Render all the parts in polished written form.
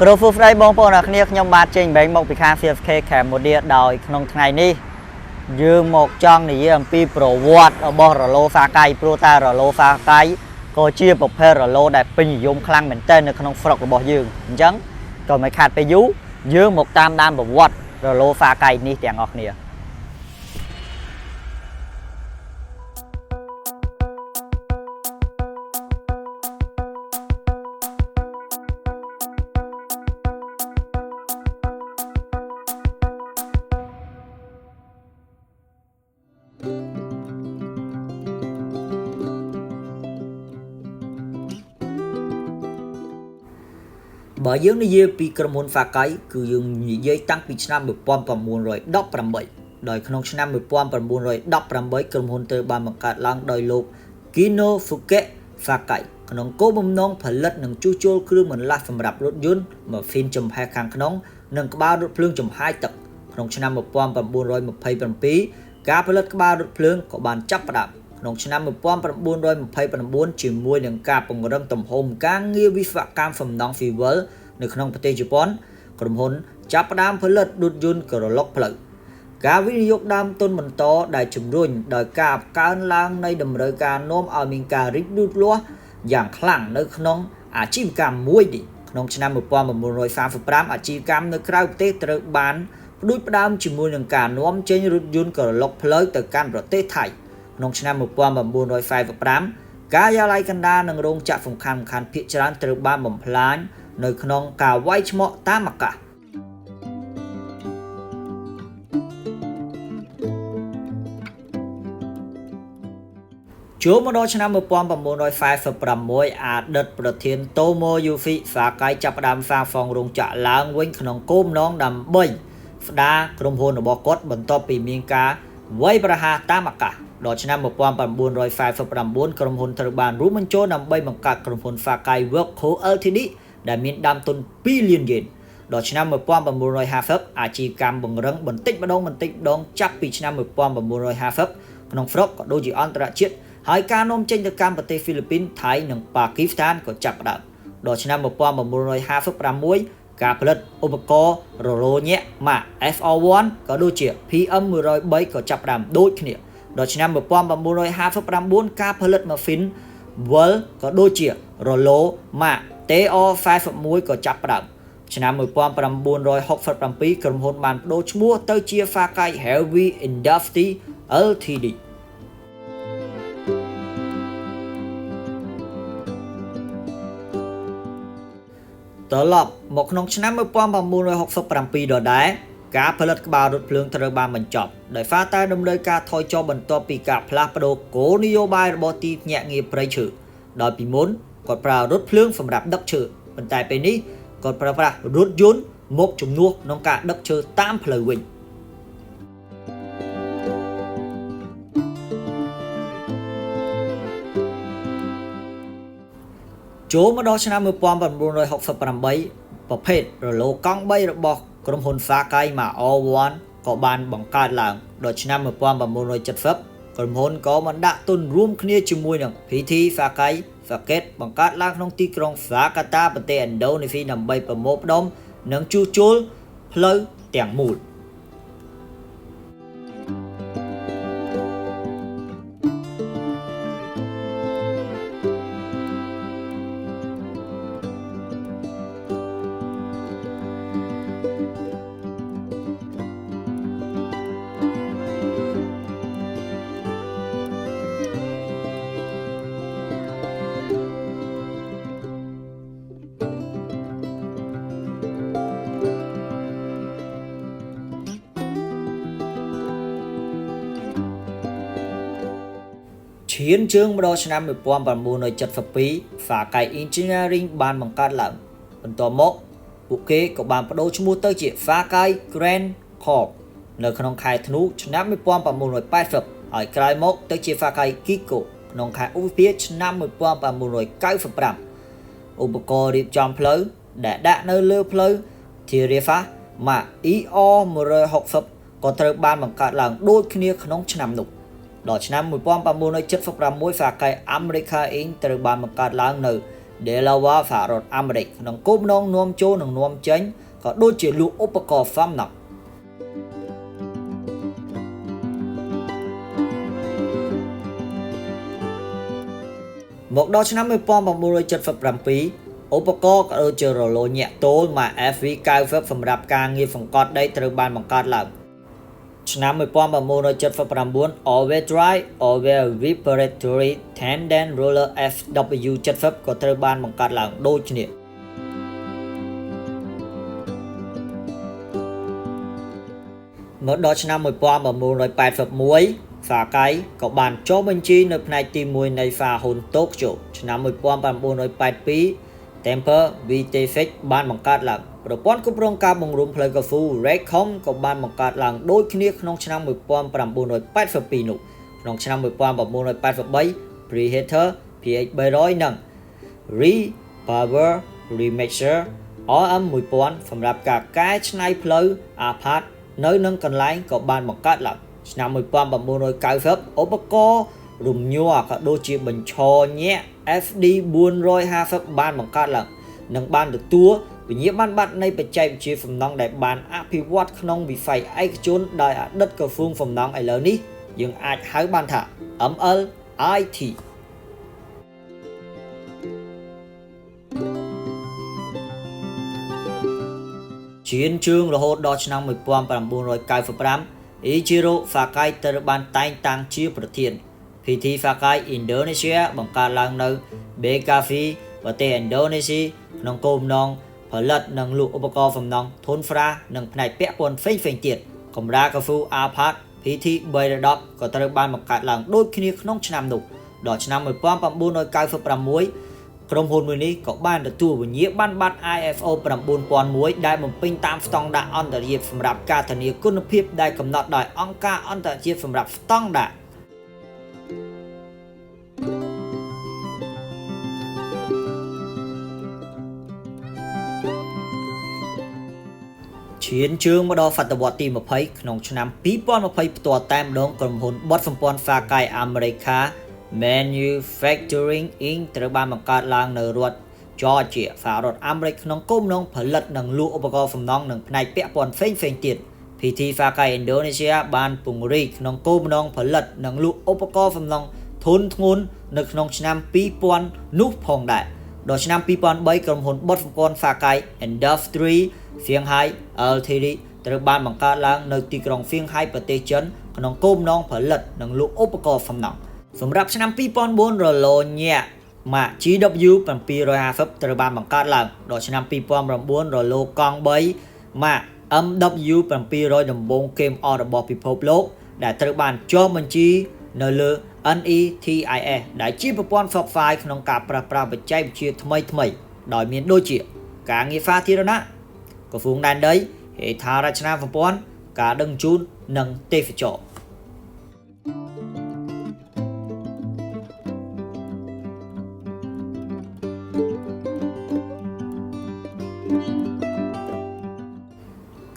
គ្រូហ្វូស្ដីបងប្អូនអរគ្នាខ្ញុំបាទចេញបែងមកពីខាង CFK Cambodia ដោយក្នុងថ្ងៃនេះយើងមកចង់និយាយអំពីប្រវត្តិរបស់រ៉ូឡូសាកៃព្រោះតែរ៉ូឡូសាកៃក៏ជាប្រភេទរ៉ូឡូដែលពេញនិយមខ្លាំងមែនទែននៅក្នុងស្រុករបស់យើងអញ្ចឹងក៏មិនខាតពេលយូរយើងមកតាមដានប្រវត្តិរ៉ូឡូសាកៃនេះទាំងអស់គ្នា បើយើងនិយាយពីក្រុមហ៊ុន Fakai គឺយើងនិយាយតាំងពីឆ្នាំ1918ដោយក្នុងឆ្នាំ1918ក្រុមហ៊ុនត្រូវបានបង្កើតឡើងដោយលោក Kino Fuke Fakai ក្នុងគោលបំណងផលិតនិងជួសជុលគ្រឿងបន្លាស់សម្រាប់រថយន្តម៉ាស៊ីនចំហេះខាងក្នុងនិងក្បាលរថភ្លើងចំហាយទឹកក្នុងឆ្នាំ1927ការផលិតក្បាលរថភ្លើងក៏បានចាប់ផ្ដើមក្នុងឆ្នាំ1929ជាមួយនឹងការពង្រឹងទំហំការងារវិស្វកម្មសំណង់ស៊ីវិលនៅក្នុងប្រទេសជប៉ុនក្រុមហ៊ុនចាប់ផ្ដើមផលិតរថយន្តក្រឡុកផ្លូវការវិនិយោគដើមទុនបន្តដែលជំរុញដោយការកើនឡើងនៃតម្រូវការនាំឲ្យមានការរីកលូតលាស់យ៉ាងខ្លាំងនៅក្នុងអាជីវកម្មមួយនេះក្នុងឆ្នាំ1935អាជីវកម្មនៅក្រៅប្រទេសត្រូវបានផ្ដួចផ្ដើមជាមួយនឹងការនាំចេញរថយន្តក្រឡុកផ្លូវទៅកាន់ប្រទេសថៃក្នុងឆ្នាំ1945ការិយាល័យកណ្ដាលនិងរោងចក្រសំខាន់ៗភាគច្រើនត្រូវបានបំផ្លាញនៅក្នុងការវាយឆ្មក់តាមអាកាសចូលមកដល់ឆ្នាំ1946អតីតប្រធានតូម៉ូយូហ្វីសាកៃចាប់ផ្ដើមសាងសង់រោងចក្រឡើងវិញក្នុងគោលបំណងដើម្បីស្ដារក្រុមហ៊ុនរបស់គាត់បន្ទាប់ពីមានការវាយប្រហារតាមអាកាសដល់ឆ្នាំ1949ក្រុមហ៊ុនត្រូវបានរួមបញ្ចូលដើម្បីបង្កើតក្រុមហ៊ុន Fakai Work Co Ltd ដែលមានដើមទុន2លានយេនដល់ឆ្នាំ1950អាជីវកម្មបង្រឹងបន្តិចម្ដងបន្តិចម្ដងចាប់ពីឆ្នាំ1950ក្នុងស្រុកក៏ដូចជាអន្តរជាតិហើយការនាំចេញទៅកាន់ប្រទេសហ្វីលីពីនថៃនិងប៉ាគីស្ថានក៏ចាប់ផ្ដើមដល់ឆ្នាំ1956ការផលិតឧបករណ៍រ៉ូឡូញាក់ម៉ាក FR1 ក៏ដូចជា PM103 ក៏ចាប់ផ្ដើមដូចគ្នាដល់ឆ្នាំ1959ការផលិតម៉ាស៊ីនវិលក៏ដូចជារ៉ូឡូម៉ាក TR41 ក៏ចាប់ផ្ដើមឆ្នាំ1967ក្រុមហ៊ុនបានប្ដូរឈ្មោះទៅជា Fakai Heavy Industry Ltd ត្រឡប់មកក្នុងឆ្នាំ1967ដដែលការផលិតក្បាលរថភ្លើងត្រូវបានបញ្ចប់ដោយសារតែតម្រូវការថយចុះបន្ទាប់ពីការផ្លាស់ប្ដូរគោលនយោបាយរបស់ទីភ្នាក់ងារព្រៃឈើដោយពីមុនគាត់ប្រើរថភ្លើងសម្រាប់ដឹកឈើប៉ុន្តែពេលនេះគាត់ប្រើប្រាស់រថយន្តមកជំនួសក្នុងការដឹកឈើតាមផ្លូវវិញចូលមកដល់ឆ្នាំ1968ប្រភេទរ៉ូឡូកង់3របស់ក្រុមហ៊ុន Fakai ម៉ា R1 ក៏បានបង្កើតឡើងដល់ឆ្នាំ1970ក្រុមហ៊ុនក៏បានដាក់ទុនរួមគ្នាជាមួយនឹង PT Fakai Faket បង្កើតឡើងក្នុងទីក្រុងហ្សាកាតាប្រទេសឥណ្ឌូនេស៊ីដើម្បីប្រមូលផ្ដុំនិងជួសជុលផ្លូវទាំងមូលឈានជើងមកដល់ឆ្នាំ1972 Fakai Engineering បានបង្កើតឡើងបន្ទាប់មកពួកគេក៏បានប្ដូរឈ្មោះទៅជា Fakai Grand Corp នៅក្នុងខែធ្នូឆ្នាំ1980ហើយក្រោយមកទៅជា Fakai Kiko ក្នុងខែឧសភាឆ្នាំ1995ឧបករណ៍រៀបចំផ្លូវដែលដាក់នៅលើផ្លូវ Tarifa ម៉ាក ER 160ក៏ត្រូវបានបង្កើតឡើងដូចគ្នាក្នុងឆ្នាំនោះដល់ឆ្នាំ1976 Fakai America Inc ត្រូវបានបង្កើតឡើងនៅ Delaware សហរដ្ឋអាមេរិកក្នុងគោលបំណងនាំចូលនិងនាំចេញក៏ដូចជាលក់ឧបករណ៍សំណង់មកដល់ឆ្នាំ1977ឧបករណ៍ក៏ដូចជារលញាក់ទោលម៉ាក FV90 សម្រាប់ការងារសង្កត់ដីត្រូវបានបង្កើតឡើងឆ្នាំ1979 Always Drive Always Vibratory Tandem Roller FW70 ក៏ត្រូវបានបង្កើតឡើងដូចគ្នាមកដល់ឆ្នាំ1981សាកៃក៏បានចុះបញ្ជីនៅផ្នែកទី1នៃហ្វាហ៊ុនតូក្យូឆ្នាំ1982 Temper VT6 បានបង្កើតឡើងប្រព័ន្ធគ្រប់គ្រងការបង្រួមផ្លូវកៅស៊ូ Raycom ក៏បានបង្កើតឡើងដូចគ្នាក្នុងឆ្នាំ1982នោះក្នុងឆ្នាំ1983 Preheater PH300 និង Repower Remixer RM1000 សម្រាប់ការកែច្នៃផ្លូវអាផាតនៅនឹងកន្លែងក៏បានបង្កើតឡើងឆ្នាំ1990ឧបករណ៍រំញ័រក៏ដូចជាបញ្ឈរញាក់ FD 450បានបង្កើតឡើងនិងបានទទួលវិញ្ញាបនបត្រនៃបច្ចេកវិទ្យាសំណង់ដែលបានអភិវឌ្ឍក្នុងវិស័យឯកជនដោយអតីតក្រសួងសំណង់ឥឡូវនេះយើងអាចហៅបានថា MLIT ឈានជើងរហូតដល់ឆ្នាំ1995 Ichiro Sakai ត្រូវបានតែងតាំងជាប្រធាន PT Sakai Indonesia បង្កើតឡើងនៅ Bekasi ប្រទេសឥណ្ឌូនេស៊ីក្នុងគោលបំណងផលិតនិងលក់ឧបករណ៍សំណង់ធុនហ្វ្រានិងផ្នែកពាក់ព័ន្ធផ្សេងៗទៀតកម្រាលកៅស៊ូ Alphard PT 310ក៏ត្រូវបានបង្កើតឡើងដូចគ្នាក្នុងឆ្នាំនោះដល់ឆ្នាំ1996ក្រុមហ៊ុនមួយនេះក៏បានទទួលវិញ្ញាបនបត្រ ISO 9001ដែលបំពេញតាមស្តង់ដារអន្តរជាតិសម្រាប់ការធានាគុណភាពដែលកំណត់ដោយអង្គការអន្តរជាតិសម្រាប់ស្តង់ដារឈានជើងមកដល់សតវត្សទី20ក្នុងឆ្នាំ2020ផ្ទាល់តែម្ដងក្រុមហ៊ុនបទសម្ព័ន្ធ Sakai America Manufacturing Inc ត្រូវបានបង្កើតឡើងនៅរដ្ឋ Georgia សហរដ្ឋអាមេរិកក្នុងគោលបំណងផលិតនិងលក់ឧបករណ៍សំណង់និងផ្នែកពាក់ព័ន្ធផ្សេងៗទៀត PT Sakai Indonesia បានពង្រីកក្នុងគោលបំណងផលិតនិងលក់ឧបករណ៍សំណង់ធុនធ្ងន់នៅក្នុងឆ្នាំ2000នោះផងដែរដល់ឆ្នាំ2003ក្រុមហ៊ុនបទសម្ព័ន្ធ Sakai Industry Shanghai Ltd ត្រូវបានបង្កើតឡើងនៅទីក្រុងសៀងហៃប្រទេសចិនក្នុងគោលបំណងផលិតនិងលក់ឧបករណ៍សំណង់សម្រាប់ឆ្នាំ2004រលញាក់ម៉ាក GW 750ត្រូវបានបង្កើតឡើងដល់ឆ្នាំ2009រលកង់3ម៉ាក MW 700ដំបូងគេមអស់របស់ពិភពលោកដែលត្រូវបានចុះបញ្ជីនៅលើ NETIS ដែលជាប្រព័ន្ធផ្សព្វផ្សាយក្នុងការប្រើប្រាស់បច្ចេកវិទ្យាថ្មីៗដោយមានដូចជាការងារសាធារណៈក្រសួងដែនដីហេដ្ឋារចនាសម្ព័ន្ធការដឹកជញ្ជូននិងទេសចរណ៍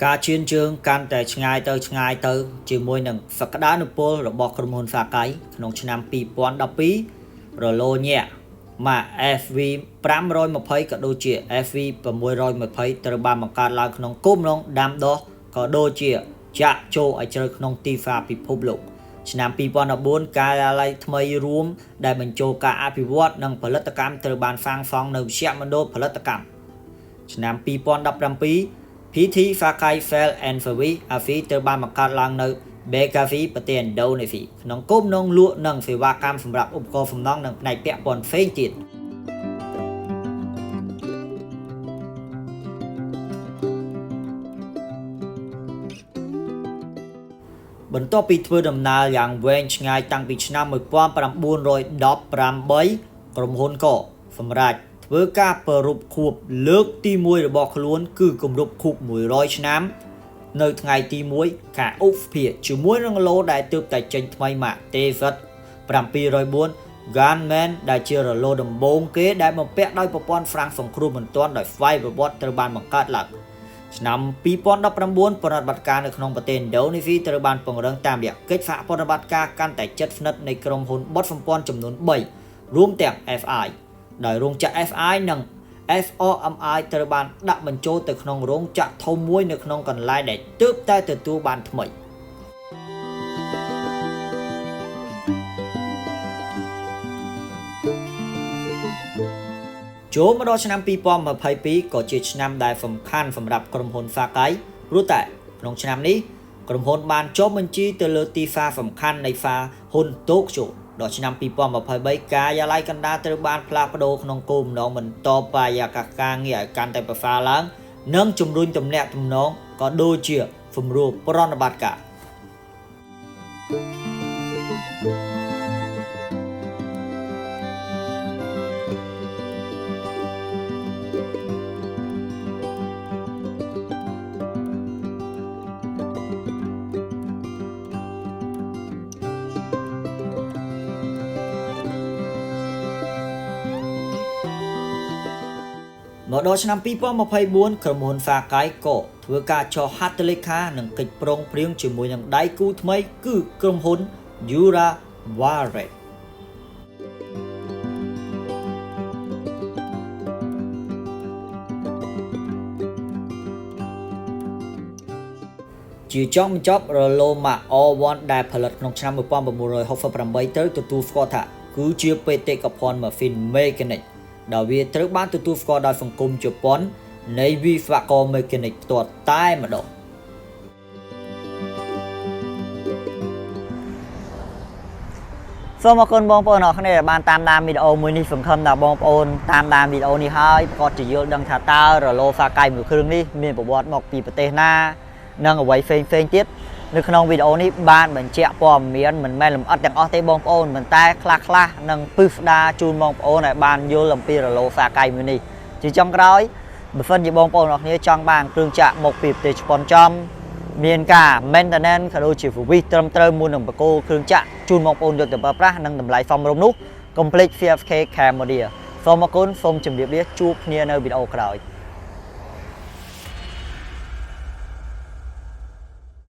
ការឈានជើងកាន់តែឆ្ងាយទៅឆ្ងាយទៅជាមួយនឹងសក្តានុពលរបស់ក្រុមហ៊ុន Sakai ក្នុងឆ្នាំ2012រលញាក់ម៉ាក FV 520ក៏ដូចជា FV 620ត្រូវបានបង្កើតឡើងក្នុងគោលបំណងដាំដុះក៏ដូចជាចាក់ចូលឲ្យជ្រៅក្នុងទីផ្សារពិភពលោកឆ្នាំ2014ការិយាល័យថ្មីរួមដែលបញ្ចូលការអភិវឌ្ឍនិងផលិតកម្មត្រូវបានសាងសង់នៅមជ្ឈមណ្ឌលផលិតកម្មឆ្នាំ2017 PT Sakai Sales and Service AFI ត្រូវបានបង្កើតឡើងនៅ Bekasi ប្រទេសឥណ្ឌូនេស៊ីក្នុងគោលបំណងលក់និងសេវាកម្មសម្រាប់ឧបករណ៍សំណង់និងផ្នែកពាក់ព័ន្ធផ្សេងទៀតបន្ទាប់ពីធ្វើដំណើរយ៉ាងវែងឆ្ងាយតាំងពីឆ្នាំ1918ក្រុមហ៊ុនក៏សម្រេចធ្វើការប្រារព្ធខួបលើកទី1របស់ខ្លួនគឺគម្រប់ខួប100ឆ្នាំនៅថ្ងៃទី1ខែឧសភាជាមួយនឹងឡូដែលទើបតែចេញថ្មីម៉ាក TZ 704 Gunman ដែលជារលដំបូងគេដែលបំពាក់ដោយប្រព័ន្ធហ្វ្រាំងសង្គ្រោះបន្ទាន់ដោយស្វ័យប្រវត្តិត្រូវបានបង្កើតឡើងឆ្នាំ2019ប្រតិបត្តិការនៅក្នុងប្រទេសឥណ្ឌូនេស៊ីត្រូវបានពង្រឹងតាមរយៈកិច្ចសហប្រតិបត្តិការកាន់តែជិតស្និទ្ធនៃក្រុមហ៊ុនបទសម្ព័ន្ធចំនួន3រួមទាំង FI ដោយរោងចក្រ FI និង FRMI ត្រូវបានដាក់បញ្ចូលទៅក្នុងរោងចក្រធំមួយនៅក្នុងកន្លែងដែលទើបតែទទួលបានថ្មី។ចូលមកដល់ឆ្នាំ2022ក៏ជាឆ្នាំដែលសំខាន់សម្រាប់ក្រុមហ៊ុន Sakae ព្រោះតែក្នុងឆ្នាំនេះក្រុមហ៊ុនបានចុះបញ្ជីទៅលើទីផ្សារសំខាន់នៃផ្សារហ៊ុនតូក្យូដល់ឆ្នាំ2023ការិយាល័យកណ្ដាលត្រូវបានផ្លាស់ប្ដូរក្នុងគោលបំណងបន្តបរិយាកាសការងារឲ្យកាន់តែប្រសើរឡើងនិងជំរុញទំនាក់ទំនងក៏ដូចជាសម្រួលប្រណិប័តការមកដល់ឆ្នាំ2024ក្រុមហ៊ុន Sakae ក៏ធ្វើការចុះហត្ថលេខានិងកិច្ចព្រមព្រៀងជាមួយនឹងដៃគូថ្មីគឺក្រុមហ៊ុន Yura Warren ជាចុងបញ្ចប់រ៉ូម៉ា R1 ដែលផលិតក្នុងឆ្នាំ1968ត្រូវទទួលស្គាល់ថាគឺជាបេតិកភណ្ឌម៉ាស៊ីនមេកានិកដែលវាត្រូវបានទទួលស្គាល់ដោយសង្គមជប៉ុននៃវិស្វករមេកានិកផ្ទាល់តែម្ដងសូមអរគុណបងប្អូនអរគ្នាដែលបានតាមដានវីដេអូមួយនេះសង្ឃឹមថាបងប្អូនតាមដានវីដេអូនេះហើយប្រកាសជាយល់ដឹងថាតើរ៉ូឡូ Sakae មួយគ្រឿងនេះមានប្រវត្តិមកពីប្រទេសណានិងអ្វីផ្សេងៗទៀតនៅក្នុងវីដេអូនេះបានបញ្ជាក់ព័ត៌មានមិនមែនលម្អិតទាំងអស់ទេបងប្អូនប៉ុន្តែខ្លះៗនឹងពិស្ដារជូនបងប្អូនឲ្យបានយល់អំពីរ៉ូឡូ Sakae មួយនេះជាចុងក្រោយបើសិនជាបងប្អូនអរគ្នាចង់បានគ្រឿងចក្រមកពីប្រទេសជប៉ុនចំមានការ maintenance ក៏ដូចជា service ត្រឹមត្រូវមុននឹងបកគោគ្រឿងចក្រជូនបងប្អូនយកទៅប្រើប្រាស់និងតម្លៃសមរម្យនោះកុំភ្លេច CFK Cambodia សូមអរគុណសូមជម្រាបលាជួបគ្នានៅវីដេអូក្រោយ។